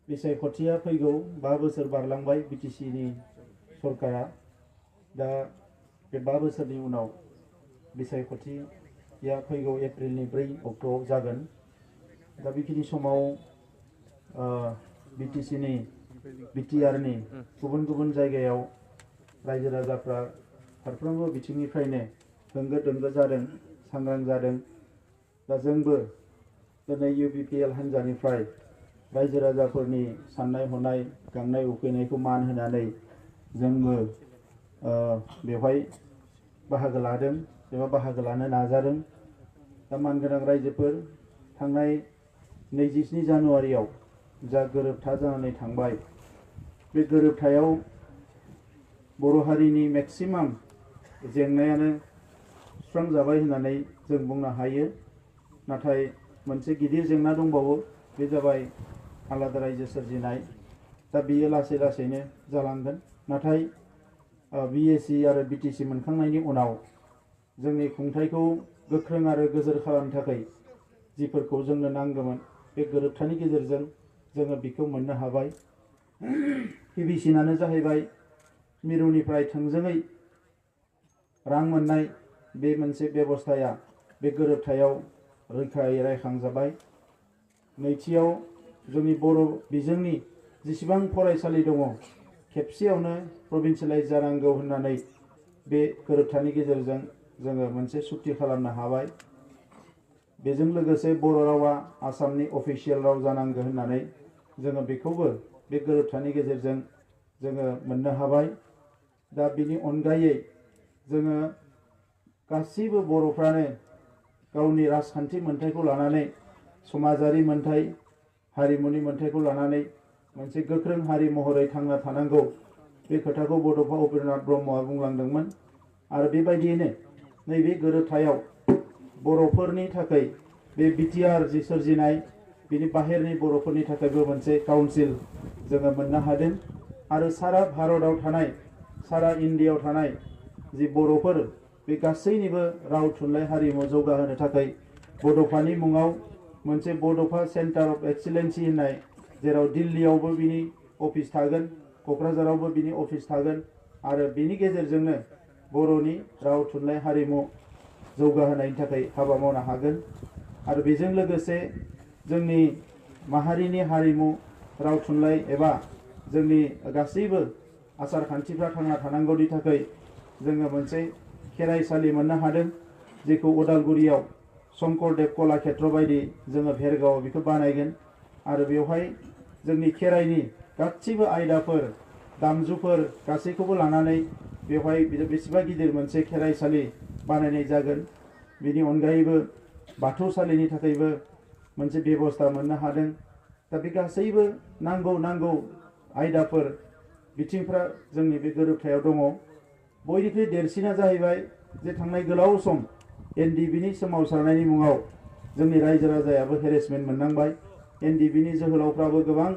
बिसायख'थिया फैगौ 5 बोसोर बारलांबाय बिटिसिनि सरकारा दा बे 5 बोसोरनि उनाव बिसायख'थिया फैगौ एप्रिलनि 4 अक्ट'आव जागोन। दा बेखिनि समाव बिटिसिनि बिटिआरनि गुबुन गुबुन जायगायाव रायजो राजाफ्रा फारफ्रोमबो बिथिंनिफ्रायनो होंगो दोंगो जादों, सांग्रां जादों। दा जोंबो दिनै UBPL हान्जानिफ्राय रायजो राजाफोरनि साननाय हनाय गांनाय उखैनायखौ मान होनानै जोंबो बेवहाय बाहागो लादों एबा बाहागो लानो नाजादों। दा मानगोनां रायजोफोर, थांनाय 27 जानुवारियाव जा गोरोबथा जानानै थांबाय, बे गोरोबथायाव बर' हारिनि मेक्सिमाम जेंनायानो सुस्रांजाबाय होननानै जों बुंनो हायो। नाथाय मोनसे गिदिर जेंना दंबावो, बे जाबाय आलादा रायजो सोरजिनाय। दा बियो लासै लासैनो जालांगोन। नाथाय BAC आरो BTC मोनखांनायनि उनाव जोंनि खुंथायखौ गोख्रों आरो गोजोर खालामनो थाखाय जिफोरखौ जोंनो नांगौमोन, बे गोरोबथानि गेजेरजों जोङो बेखौ मोननो हाबाय। गिबिसिनानो जाहैबाय मिरुनिफ्राय थोंजोङै रां मोननाय बे मोनसे बेबस्थाया बे गोरोबथायाव रोखायै रायखांजाबाय। नैथियाव जोंनि बर' बिजोंनि जेसेबां फरायसालि दङ, खेबसेयावनो प्रभिन्सियेलाइज जानांगौ होननानै बे गोरोबथानि गेजेरजों जोङो मोनसे सुक्ति खालामनो हाबाय। बेजों लोगोसे बर' रावा आसामनि अफिसियेल राव जानांगौ होननानै जोङो बेखौबो बे गोरोबथानि गेजेरजों जोङो मोननो हाबाय। दा बिनि अनगायै जोङो गासैबो बर'फ्रानो गावनि राजखान्थि मोन्थायखौ लानानै, समाजारि मोन्थाय, हारिमुनि मोन्थायखौ लानानै मोनसे गोख्रों हारि महरै थांना थानांगौ, बे खोथाखौ बड'फा उपेन्द्रनाथ ब्रह्मआ बुंलांदोंमोन। आरो बेबायदियैनो नैबे गोरोबथायाव बर'फोरनि थाखाय बे बिटिआर जि सोरजिनाय, बिनि बाहेरनि बर'फोरनि थाखायबो मोनसे काउन्सिल जोङो मोननो हादों। आरो सारा भारतआव थानाय, सारा इन्डियायाव थानाय जि बर'फोर, बे गासैनिबो राव थुनलाइ हारिमु जौगाहोनो थाखाय बड'फानि मुङाव मोनसे बड'फा सेन्टार अफ एक्सिलेन्सि होननाय, जेराव दिल्लीयावबो बिनि अफिस थागोन, क'क्राझारावबो बिनि अफिस थागोन। आरो बिनि गेजेरजोंनो बर'नि राव थुनलाइ हारिमु जौगाहोनायनि थाखाय हाबा मावनो हागोन। आरो बेजों लोगोसे जोंनि माहारिनि हारिमु, राव थुनलाइ एबा जोंनि गासैबो आसार खान्थिफ्रा थांना थानांगौनि थाखाय जोङो मोनसे खेराइसालि मोननो हादों, जेखौ उदालगुरियाव शंकरदेब कलाक्षेत्र बायदि जोङो भेरगावआव बेखौ बानायगोन। आरो बेवहाय जोंनि खेराइनि गासैबो आयदाफोर, दामजुफोर गासैखौबो लानानै बेवहाय बेसेबा गिदिर मोनसे खेराइसालि बानायनाय जागोन। बेनि अनगायैबो बाथौसालिनि थाखायबो मोनसे बेबस्था मोननो हादों। दा बे गासैबो नांगौ आयदाफोर, बिथिंफ्रा जोंनि बे गोरोबथायाव दङ। बयनिख्रुइ देरसिना जाहैबाय जे थांनाय गोलाव सम NDBनि सोमावसारनायनि मुङाव जोंनि रायजो राजायाबो हेरेसमेन्ट मोननांबाय। NDBनि जोहोलावफ्राबो गोबां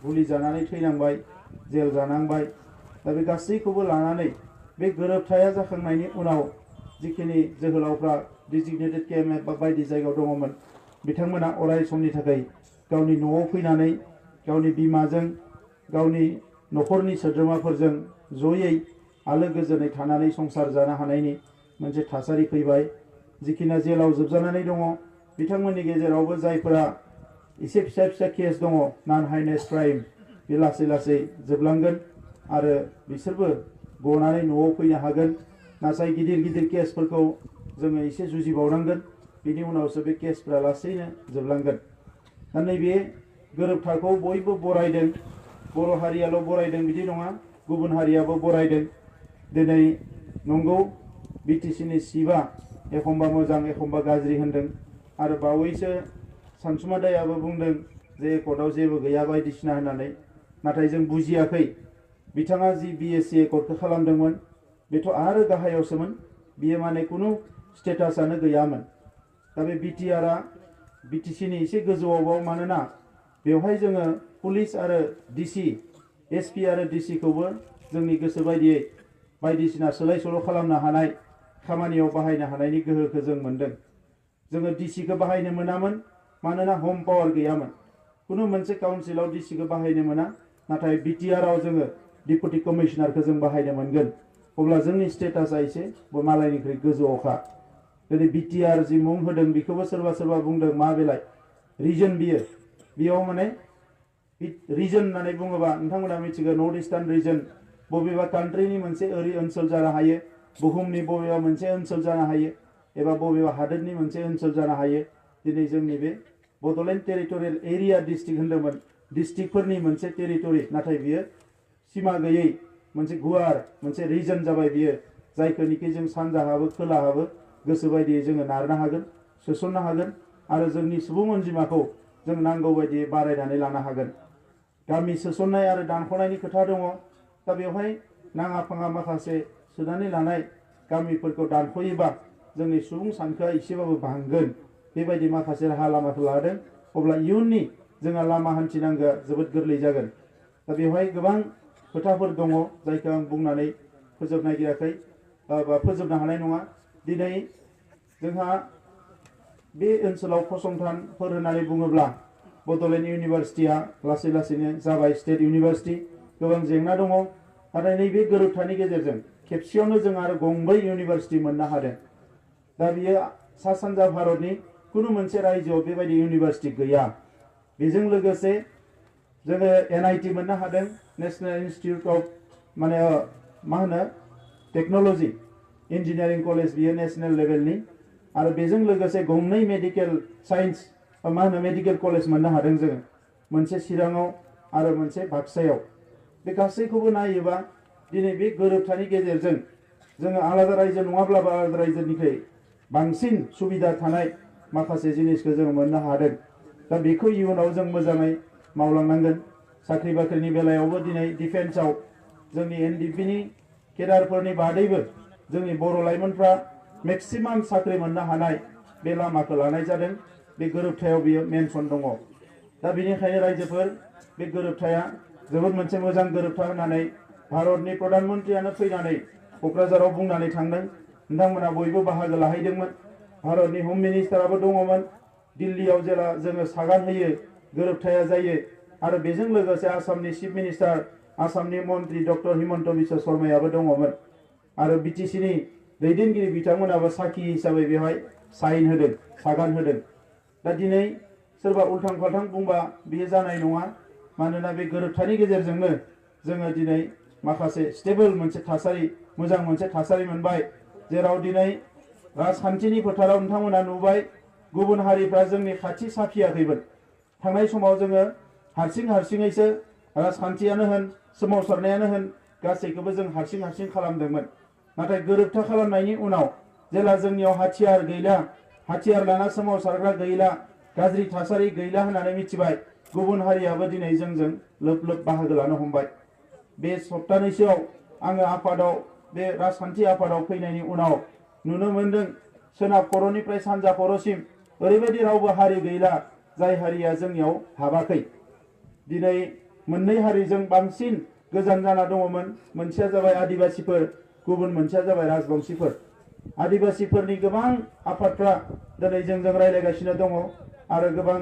गुलि जानानै थैनांबाय, जेल जानांबाय। दा बे गासैखौबो लानानै बे गोरोबथाया जाखांनायनि उनाव जिखिनि जोहोलावफ्रा डिजिगनेटेड केम्प एबा बायदि जायगायाव दङमोन, बिथांमोना अराय समनि थाखाय गावनि न'आव फैनानै गावनि बिमाजों, गावनि न'खरनि सोद्रोमाफोरजों जयै आलो गोजोनै थानानै संसार जानो हानायनि मोनसे थासारि फैबाय। जिखिना जेलाव जोबजानानै दङ, बिथांमोननि गेजेरावबो जायफोरा एसे फिसा फिसा केस दङ, नन हाइनेस क्राइम, बे लासै लासै जोबलांगोन आरो बिसोरबो गनानै न'आव फैनो हागोन। नाथाय गिदिर गिदिर केसफोरखौ जोङो एसे जुजिबावनांगोन, बिनि उनावसो बे केसफ्रा लासैनो जोबलांगोन। दा नैबे गोरोबथाखौ बयबो बरायदों। बर' हारियाल' बरायदों बिदि नङा, गुबुन हारियाबो बरायदों। दिनै नंगौ बिटिसिनि सिफआ एखमबा मोजां एखमबा गाज्रि होनदों। आरो बावैसो सानसुमा दायाबो बुंदों जे एकर्डआव जेबो गैया बायदिसिना होननानै। नाथाय जों बुजियाखै, बिथाङा जि BAC एकर्डखौ खालामदोंमोन बेथ' आरो गाहायावसोमोन, बियो माने खुनु स्टेटासआनो गैयामोन। दा बे बिटिआरआ बिटिसिनि एसे गोजौआवबाव, मानोना बेवहाय जोङो पुलिस आरो DC, SP आरो DCखौबो जोंनि गोसो बायदियै बायदिसिना सोलाय सोल' खालामनो हानाय, खामानियाव बाहायनो हानायनि गोहोखौ जों मोनदों। जोङो DCखौ बाहायनो मोनामोन, मानोना हम पावार गैयामोन। कुनु मोनसे काउन्सिलाव डिसिखौ बाहायनो मोना नाथाय बिटिआरआव जोङो डिपुटि कमिशनारखौ जों बाहायनो मोनगोन अब्ला जोंनि स्टेटासा एसे मालायनिख्रुइ गोजौआवखा दिनै बिटिआर जि मुं होदों बेखौबो सोरबा सोरबा बुंदों मा बेलाय रिजन बियो बेयाव माने रिजन होननानै बुङोबा नोंथांमोना मिथिगौ नर्थ इस्टार्न रिजन बबेबा कान्ट्रिनि मोनसे ओरै ओनसोल जानो हायो बुहुमनि बबेबा मोनसे ओनसोल जानो हायो एबा बबेबा हादोरनि मोनसे ओनसोल जानो हायो दिनै जोंनि बे बड'लेण्ड टेरिटरियेल एरिया डिस्ट्रिक्ट होनदोंमोन डिस्ट्रिक्टफोरनि मोनसे टेरिटरि नाथाय बियो सिमा गैयै मोनसे गुवार मोनसे रिजन जाबाय बियो जायखौनिखि जों सानजाहाबो खोलाहाबो गोसो बायदियै जोङो नारनो हागोन सोसननो हागोन आरो जोंनि सुबुं अनजिमाखौ जों नांगौ बायदियै बारायनानै लानो हागोन गामि सोसननाय आरो दानख'नायनि खोथा दङ दा बेवहाय नाङा फाङा माखासे सोनानै लानाय गामिफोरखौ दानख'योबा जोंनि सुबुं सानखोआ एसेबाबो बांगोन बेबायदि माखासे राहा लामाखौ लादों अब्ला इयुननि जोंहा लामा हान्थिनांगौआ जोबोद गोरलै जागोन दा बेवहाय गोबां खोथाफोर दङ जायखौ आं बुंनानै फोजोबनो नागिराखै बा फोजोबनो हानाय नङा दिनै जोंहा बे ओनसोलाव फसंथानफोर होननानै बुङोब्ला बड'लेण्ड इउनिभारसिटिया लासै लासैनो जाबाय स्टेट इउनिभारसिटि गोबां जेंना दङ नाथाय नैबे गोरोबथानि गेजेरजों खेबसेयावनो जों आरो गंब्रै इउनिभारसिटि मोननो हादों दा बियो सा सानजा भारतनि कुनु मोनसे रायजोआव बेबायदि इउनिभारसिटि गैया बेजों लोगोसे जोङो NIT मोननो हादों नेशनेल इन्स्टिटिउट अफ माने मा होनो टेक्न'लजि इन्जिनियारिं कलेज बियो नेशनेल लेभेलनि आरो बेजों लोगोसे गंनै मेडिकेल साइन्स मा होनो मेडिकेल कलेज मोननो हादों जोङो मोनसे चिराङाव आरो मोनसे बाक्सायाव बे गासैखौबो नायोबा दिनै बे गोरोबथानि गेजेरजों जोङो आलादा रायजो नङाब्लाबो आलादा रायजोनिख्रुइ बांसिन सुबिदा थानाय माखासे जिनिसखौ जों मोननो हादों दा बेखौ इयुनाव जों मोजाङै मावलांनांगोन साख्रि बाख्रिनि बेलायावबो दिनै डिफेन्सआव जोंनि NDPनि केडारफोरनि बादैबो जोंनि बर' लाइमोनफ्रा मेक्सिमाम साख्रि मोननो हानाय बे लामाखौ लानाय जादों बे गोरोबथायाव बियो मेनसन दङ दा बेनिखायनो रायजोफोर बे गोरोबथाया जोबोद मोनसे मोजां गोरोबथा होननानै भारतनि प्रधान मन्त्रियानो फैनानै क'क्राझाराव बुंनानै थांदों नोंथांमोना बयबो बाहागो लाहैदोंमोन भारतनि हम मिनिस्टाराबो दङमोन दिल्लीयाव जेला जोङो सागान होयो गोरोबथाया जायो आरो बेजों लोगोसे आसामनि चिफ मिनिस्टार आसामनि मन्त्रि डक्टर हिमन्त बिश्व शर्मायाबो दङमोन आरो BTCनि दैदेनगिरि बिथांमोनाबो साखि हिसाबै बेवहाय साइन होदों सागान होदों दा दिनै सोरबा उल्थां फाल्थां बुंबा बेयो जानाय नङा मानोना बे गोरोबथानि गेजेरजोंनो जोङो दिनै माखासे स्टेबल मोनसे थासारि मोजां मोनसे थासारि मोनबाय जेराव दिनै राजखान्थिनि फोथाराव नोंथांमोना नुबाय गुबुन हारिफ्रा जोंनि खाथि साफियाखैमोन थांनाय समाव जोङो हारसिङैसो राजखान्थियानो होन सोमावसारनायानो होन गासैखौबो जों हारसिं खालामदोंमोन नाथाय गोरोबथा खालामनायनि उनाव जेला जोंनियाव हाथियार गैला हाथियार लाना सोमावसारग्रा गैला गाज्रि थासारि गैला होननानै मिथिबाय गुबुन हारियाबो दिनै जोंजों लोब लोब बाहागो लानो हमबाय बे सप्तानैसोआव आङो आफादाव बे राजखान्थि आफादाव फैनायनि उनाव नुनो मोनदों सोनाब खर'निफ्राय सानजा खर'सिम ओरैबायदि रावबो हारि गैला जाय हारिया जोंनियाव हाबाखै दिनै मोननै हारिजों बांसिन गोजान जाना दङमोन मोनसेया जाबाय आदिबासीफोर गुबुन मोनसेया जाबाय राजबंशीफोर आदिबासीफोरनि गोबां आफादफ्रा दिनै जोंजों रायज्लायगासिनो दङ आरो गोबां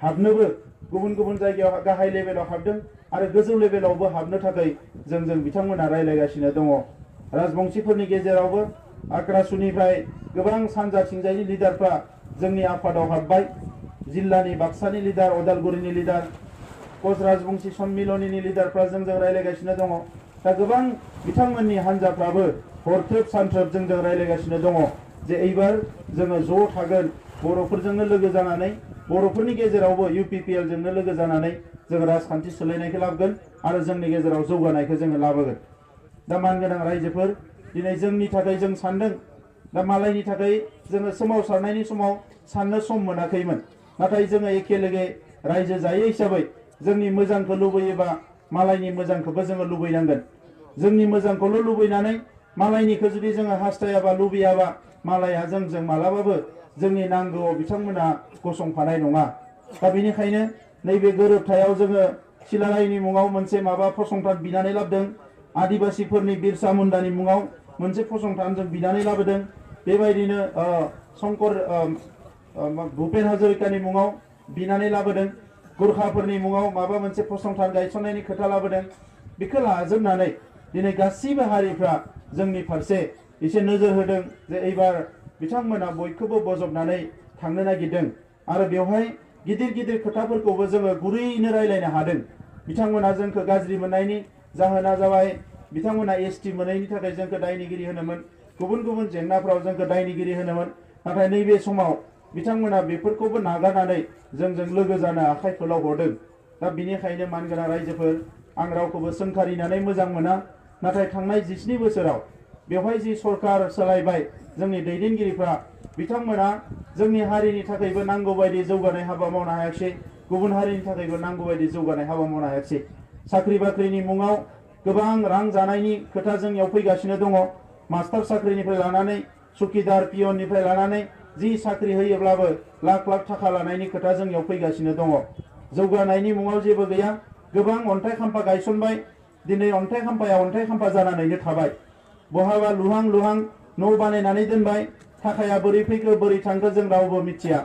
हाबनोबो गुबुन जायगायाव गाहाय लेभेलाव हाबदों आरो गोजौ लेभेलावबो हाबनो थाखाय जोंजों बिथांमोना रायज्लायगासिनो दङ राजबंशीफोरनि गेजेरावबो आक्रासुनिफ्राय गोबां सानजाथिंजायनि लिडारफ्रा जोंनि आफादाव हाबबाय जिल्लानि बाक्सानि लिडार अदालगुरिनि लिडार कच राजबंशी सम्मिलनीनि लिडारफ्रा जोंजों रायज्लायगासिनो दङ दा गोबां बिथांमोननि हान्जाफ्राबो हरथोब सानथ्रोब जोंजों रायज्लायगासिनो दङ जे एबार जोङो ज' थागोन बर'फोरजोंनो लोगो जानानै बर'फोरनि गेजेरावबो UPPL जोंनो लोगो जानानै जों राजखान्थि सोलायनायखौ लाबोगोन आरो जोंनि गेजेराव जौगानायखौ जोङो लाबोगोन दा मानगोनां रायजोफोर दिनै जोंनि थाखाय जों सानदों दा मालायनि थाखाय जोङो सोमावसारनायनि समाव साननो सम मोनाखैमोन नाथाय जोङो एखेलगे रायजो जायो हिसाबै जोंनि मोजांखौ लुबैयोबा मालायनि मोजांखौबो जोङो लुबैनांगोन जोंनि मोजांखौल' लुबैनानै मालायनिखौ जुदि जोङो हास्थायाबा लुबैयाबा मालाया जोंजों मालाबाबो जोंनि नांगौआव बिथांमोना गसंफानाय नङा दा बेनिखायनो नैबे गोरोबथायाव जोङो सिलारायनि मुङाव मोनसे माबा फसंथान बिनानै लाबोदों आदिबासीफोरनि बिरसा मुन्डानि मुङाव मोनसे फसंथान जों बिनानै लाबोदों बेबायदिनो शंकर भुपेन हाजरिकानि मुङाव बिनानै लाबोदों गुरखाफोरनि मुङाव माबा मोनसे फसंथान गायसननायनि खोथा लाबोदों। बेखौ लाजोबनानै दिनै गासिबो हारिफ्रा जोंनि फारसे एसे नोजोर होदों जे एबार बिथांमोना बयखौबो बजबनानै थांनो नागिरदों आरो बेवहाय गिदिर गिदिर खोथाफोरखौबो जोङो गुरैयैनो रायलायनो हादों। बिथांमोना जोंखौ गाज्रि मोननायनि जाहोना जाबाय बिथांमोना एसटि मोनैनि थाखाय जोंखौ दायनिगिरि होनोमोन, गुबुन गुबुन जेंनाफ्राव जोंखौ दायनिगिरि होनोमोन। नाथाय नैबे समाव बिथांमोना बेफोरखौबो नागारनानै जोंजों लोगो जानो आखाइ फोलावहरदों। दा बिनिखायनो मानगोनां रायजोफोर, आं रावखौबो सोंखारिनानै मोजां मोना, नाथाय थांनाय 17 बोसोराव बेवहाय जि सरकार सोलायबाय जोंनि दैदेनगिरिफ्रा, बिथांमोना जोंनि हारिनि थाखायबो नांगौ बायदि जौगानाय हाबा मावनो हायाखिसै, गुबुन हारिनि थाखायबो नांगौ बायदि जौगानाय हाबा मावनो हायाखिसै। साख्रि बाख्रिनि मुङाव गोबां रां जानायनि खोथा जोंनियाव फैगासिनो दङ। मास्टार साख्रिनिफ्राय लानानै सुकिदार पियननिफ्राय लानानै जि साख्रि होयोब्लाबो लाख लाख थाखा लानायनि खोथा जोंनियाव फैगासिनो दङ। जौगानायनि मुङाव जेबो गैया। गोबां अन्थाइ खाम्फा गायसनबाय, दिनै अन्थाइ खाम्फाया अन्थाइ खाम्फा जानानैनो थाबाय। बहाबा लुहां लुहां न' बानायनानै दोनबाय, थाखाया बोरै फैखो बोरै थांखो जों रावबो मिथिया।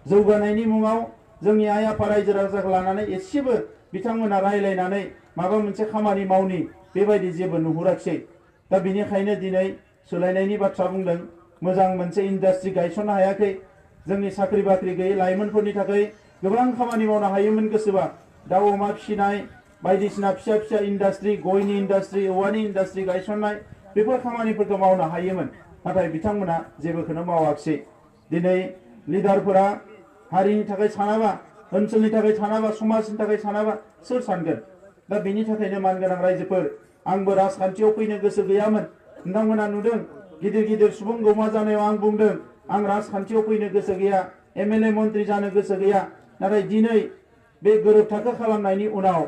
जौगानायनि मुङाव जोंनि आइ आफा रायजो राजाखौ लानानै एसेबो बिथांमोना रायलायनानै माबा मोनसे खामानि मावनि बेबायदि जेबो नुहुराखिसै। दा बेनिखायनो दिनै सोलायनायनि बाथ्रा बुंदों। मोजां मोनसे इन्डास्ट्रि गायसननो हायाखै। जोंनि साख्रि बाख्रि गैयै लाइमोनफोरनि थाखाय गोबां खामानि मावनो हायोमोन गोसोबा। दाउ अमा फिसिनाय, बायदिसिना फिसा फिसा इन्डास्ट्रि, गयनि इन्डास्ट्रि, औवानि इन्डास्ट्रि गायसननाय, बेफोर खामानिफोरखौ मावनो हायोमोन। नाथाय बिथांमोना जेबोखौनो मावाखिसै। दिनै लिडारफोरा हारिनि थाखाय सानाबा, ओनसोलनि थाखाय सानाबा, समाजनि थाखाय सानाबा सोर सानगोन? दा बेनि थाखायनो मानगोनां रायजोफोर, आंबो राजखान्थियाव फैनो गोसो गैयामोन। नोंथांमोना नुदों गिदिर गिदिर सुबुं गौमा जानायाव आं बुंदों आं राजखान्थियाव फैनो गोसो गैया, एमएलए मन्त्रि जानो गोसो गैया। नाथाय दिनै बे गोरोबथाखौ खालामनायनि उनाव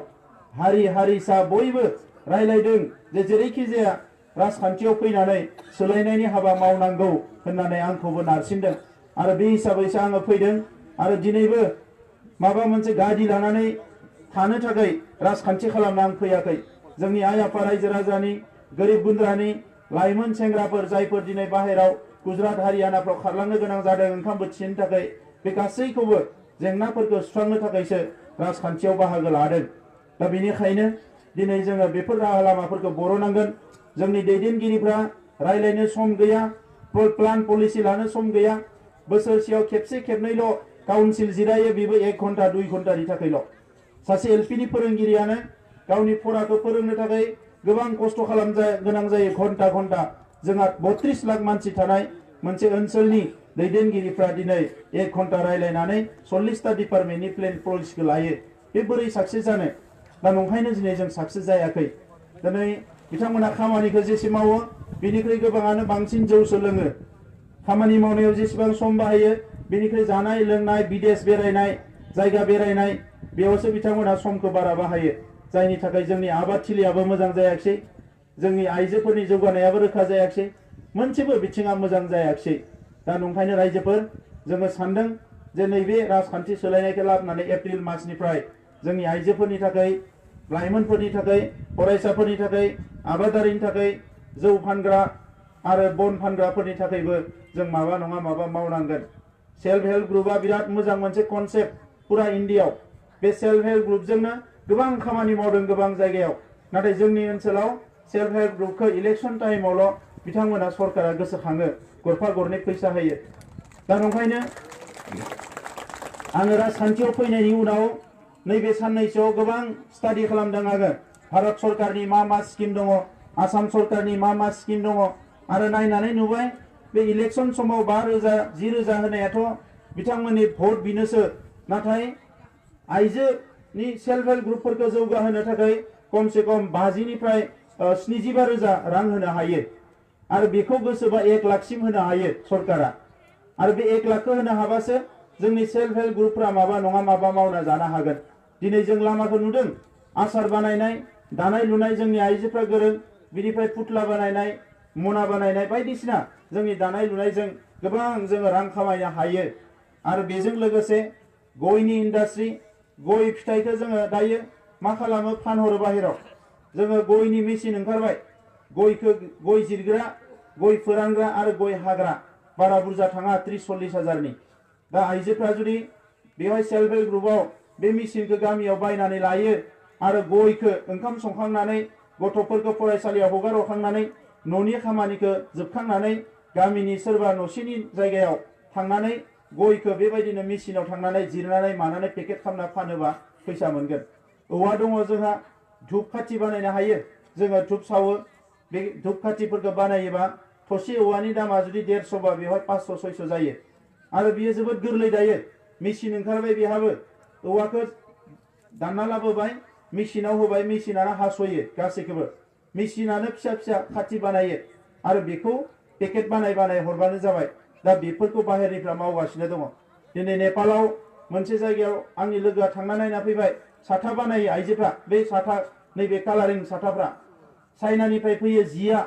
हारि हारिसा बयबो रायलायदों जे जेरैखि जाया राजखान्थियाव फैनानै सोलायनायनि हाबा मावनांगौ होननानै आंखौबो नारसिनदों आरो बे हिसाबैसो आङो फैदों। आरो दिनैबो माबा मोनसे गारि लानानै थानो थाखाय राजखान्थि खालामनो आं फैयाखै। जोंनि आइ आफा रायजो राजानि, गोरिब गुन्द्रानि लाइमोन सेंग्राफोर जायफोर दिनै बाहेराव गुजरात हारियानाफ्राव खारलांनो गोनां जादों ओंखाम बोथिसेनि थाखाय, बे गासैखौबो जेंनाफोरखौ सुस्रांनो थाखायसो राजखान्थियाव बाहागो लादों। दा बेनिखायनो दिनै जोङो बेफोर राहा लामाफोरखौ बरनांगोन। जोंनि दैदेनगिरिफ्रा रायलायनो सम गैया, प्लान पलिसि लानो सम गैया। बोसोरसेयाव खेबसे खेबनैल' काउन्सिल जिरायो, बेबो 1 घन्टा 2 घन्टानि थाखायल'। सासे एलपिनि फोरोंगिरियानो गावनि फराखौ फोरोंनो थाखाय गोबां खस्थ' खालामनो गोनां जायो, घन्टा घन्टा। जोंहा 32 लाख मानसि थानाय मोनसे ओनसोलनि दैदेनगिरिफ्रा दिनै 1 घन्टा रायलायनानै 40टा डिपार्टमेन्टनि प्लेन पलिसिखौ लायो। बे बोरै साक्सेस जानो? दा नंखायनो दिनै जों साक्सेस जायाखै। दिनै बिथांमोना खामानिखौ जेसे मावो बेनिख्रुइ गोबाङानो बांसिन जौसो लोङो। खामानि मावनायाव जेसेबां सम बाहायो बेनिख्रुइ जानाय लोंनाय, बिदेश बेरायनाय, जायगा बेरायनाय, बेयावसो बिथांमोना समखौ बारा बाहायो। जायनि थाखाय जोंनि आबादथिलियाबो मोजां जायाखिसै, जोंनि आइजोफोरनि जौगानायाबो रोखा जायाखिसै, मोनसेबो बिथिङा मोजां जायाखिसै। दा नंखायनो रायजोफोर, जोङो सानदों जे नैबे राजखान्थि सोलायनायखौ लाबोनानै एप्रिल मासनिफ्राय जोंनि आइजोफोरनि थाखाय, लाइमोनफोरनि थाखाय, फरायसाफोरनि थाखाय, आबादारिनि थाखाय, जौ फानग्रा आरो बन फानग्राफोरनि थाखायबो जों माबा नङा माबा मावनांगोन। सेल्फ हेल्प ग्रुपआ बिराद मोजां मोनसे कनसेप्ट पुरा इन्डियायाव। बे सेल्फ हेल्प ग्रुपजोंनो गोबां खामानि मावदों गोबां जायगायाव। नाथाय जोंनि ओनसोलाव सेल्फ हेल्प ग्रुपखौ इलेक्शन टाइमावल' बिथांमोना सरकारा गोसोखाङो, गरफा गरनै फैसा होयो। दा नंखायनो आङो राजखान्थियाव फैनायनि उनाव नैबे साननैसोआव गोबां स्टाडि खालामदों आङो। भारत सरकारनि मा स्किम दङ, आसाम सरकारनि मा स्किम दङ, आरो नायनानै नुबाय बे इलेक्शन समाव 5,000 10,000 होनायाथ' बिथांमोननि भट बिनोसो। नाथाय आइजोनि सेल्फ हेल्प ग्रुपफोरखौ जौगाहोनो थाखाय खमसे खम 50 निफ्राय 75,000 रां होनो हायो। आरो बेखौ गोसोबा 1 लाखसिम होनो हायो सरकारा। आरो बे 1 लाखखौ होनो हाबासो जोंनि सेल्फ हेल्प ग्रुपफ्रा माबा नङा माबा मावना जानो हागोन। दिनै जों लामाखौ नुदों, आसार बानायनाय, दानाय लुनाय जोंनि आइजोफ्रा गोरों, बिनिफ्राय पुतला बानायनाय, मना बानायनाय, बायदिसिना जोंनि दानाय लुनायजों गोबां जोङो रां खामायनो हायो। आरो बेजों लोगोसे गयनि इन्डास्ट्रि, गय फिथाइखौ जोङो दायो मा खालामो, फानहरो बाहेराव। जोङो गयनि मेचिन ओंखारबाय, गय जिरग्रा, गय फोरानग्रा आरो गय हाग्रा, बारा बुरजा थाङा, 30-40 हाजारनि। दा आइजोफ्रा जुदि बेवहाय सेल्फ हेल्प ग्रुपआव बे मेचिनखौ गामियाव बायनानै लायो आरो गयखौ ओंखाम संखांनानै गथ'फोरखौ फरायसालियाव हगार हरखांनानै न'नि खामानिखौ जोबखांनानै गामिनि सोरबा न'सेनि जायगायाव थांनानै गयखौ बेबायदिनो मेचिनाव थांनानै जिरनानै मानानै पेकेट खालामना फानोबा फैसा मोनगोन। औवा दङ जोंहा धुप खाथि बानायनो हायो, जोङो धुप सावो, बे धुप खाथिफोरखौ बानायोबा थसे औवानि दामा जुदि 150 बा बेवहाय 500-600 जायो आरो बियो जोबोद गोरलै दायो। मेचिन ओंखारबाय बेहाबो, औवाखौ दानना लाबोबाय मेचिनाव होबाय, मेचिनानो हास'यो गासैखौबो, मेचिनानो फिसा फिसा खाथि बानायो आरो बेखौ पेकेट बानाय बानाय हरबानो जाबाय। दा बेफोरखौ बाहेरनिफ्राय मावगासिनो दङ। दिनै नेपालाव मोनसे जायगायाव आंनि लोगोआ थांना नायना फैबाय, साथा बानायो आइजोफ्रा, बे साथा नैबे कालारिं साथाफ्रा चाइनानिफ्राय फैयो, जिया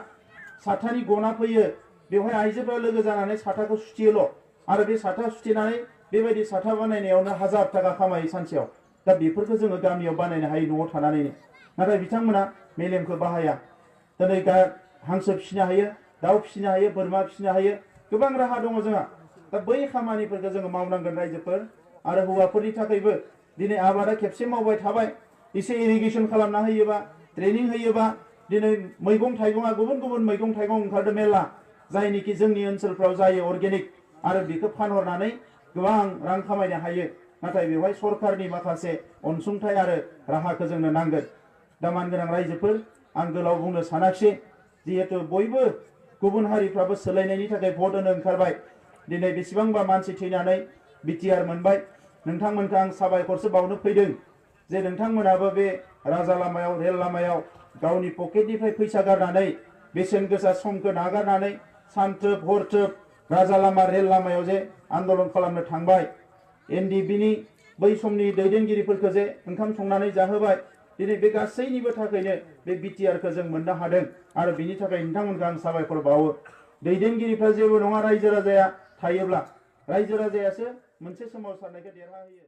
साथानि गना फैयो, बेवहाय आइजोफ्रा लोगो जानानै साथाखौ सुथेयोल' आरो बे साथा सुथेनानै बेबायदि साथा बानायनायावनो 1000 थाखा खामायो सानसेयाव। दा बेफोरखौ जोङो गामियाव बानायनो हायो न'आव थानानैनो, नाथाय बिथांमोना मेलेमखौ बाहाया। दिनै हांसो फिसिनो हायो, दाउ फिसिनो हायो, बोरमा फिसिनो हायो, गोबां राहा दङ जोंहा। दा बै खामानिफोरखौ जोङो मावनांगोन रायजोफोर। आरो हौवाफोरनि थाखायबो दिनै आबादा खेबसे मावबाय थाबाय, एसे इरिगेसन खालामना होयोबा, ट्रेनिं होयोबा, दिनै मैगं थाइगङा गुबुन गुबुन मैगं थाइगं ओंखारदों मेरला, जायनिखि जोंनि ओनसोलफ्राव जायो अर्गेनिक, आरो बेखौ फानहरनानै गोबां रां खामायनो हायो। नाथाय बेवहाय सरकारनि माखासे अनसुंथाइ आरो राहाखौ जोंनो नांगोन। दा मानगोनां रायजोफोर, आं गोलाव बुंनो सानाखिसै, जिहेतु बयबो गुबुन हारिफ्राबो सोलायनायनि थाखाय भट होनो ओंखारबाय। दिनै बेसेबांबा मानसि थैनानै बिटिआर मोनबाय, नोंथांमोनखौ आं साबायखरसो बावनो फैदों जे नोंथांमोनाबो बे राजा लामायाव, रेल लामायाव गावनि पकेटनिफ्राय फैसा गारनानै, बेसेन गोसा समखौ नागारनानै सानथ्रोब हरथ्रोब राजा लामा, रेल लामायाव जे आन्दलन खालामनो थांबाय। एनडिएफबिनि बै समनि दैदेनगिरिफोरखौ जे ओंखाम संनानै जाहोबाय। दिनै बे गासैनिबो थाखायनो बे बिटिआरखौ जों मोननो हादों आरो बिनि थाखाय नोंथांमोनखौ आं साबायखर बावो। दैदेनगिरिफ्रा जेबो नङा, रायजो राजाया थायोब्ला रायजो राजायासो मोनसे सोमावसारनायखौ देरहाहोयो।